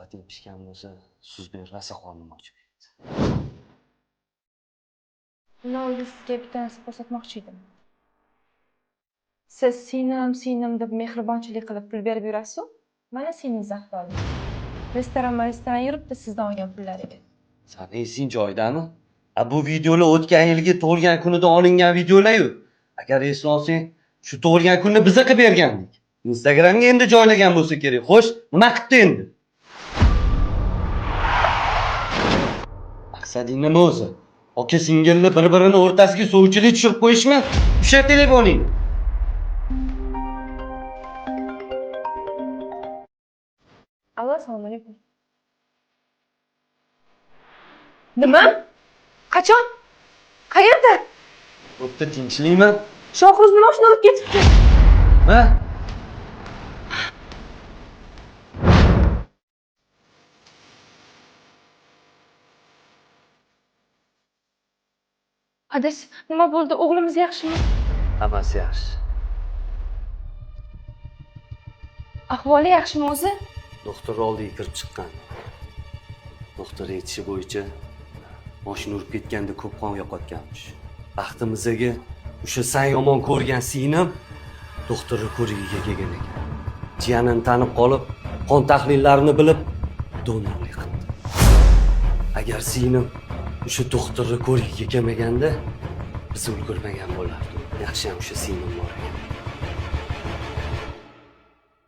Sharobating pishgan bo'lsa, suz ber, rosa qornim ochib ketdi. Bundan oldin sizga bitta narsa ko'rsatmoqchi edim. Siz singlim, singlim deb mehribonchilik qilib pul berib yurasiz-ku. Mana singlingiz ahvoli. Restoranma restoran yuribdi sizdan olgan pullariga. Sani esing joyidami? A bu videolar o'tgan yilgi tug'ilgan kunida olingan videolar-yu. Agar esla olsang, shu tug'ilgan kunni biza qilib bergandik. Instagramga endi joylagan bo'lsa kerak. Xo'sh, nima qilibdi endi? Maqsading nima o'zi? Aka singilni bir-birini o'rtasiga sovchilik tushirib qo'yishmi? Usha telefoningni. Allo, assalomu alaykum. Nima? Qachon? Qayerda? Bo'pti, tinchlikmi? Shohruz nima uchun olib ketibdi? Ha? Adasi, nima bo'ldi? O'g'limiz yaxshimi? Hammasi yaxshi. Ahvoli yaxshimi o'zi? Doktor oldiga kirib chiqqan. Doktor aytishi bo'yicha moshina urib ketganda ko'p qon yo'qotganmish. Baxtimizga o'sha san yomon ko'rgan singlim doktorni ko'rigiga kelgan ekan. Jiyanini tanib qolib, qon tahlillarini bilib donorlik qildi. Agar singlim o'sha doktorni ko'rigiga kelmaganda biz ulgurmagan bo'lardik. Yaxshi ham o'sha singlim bor ekan.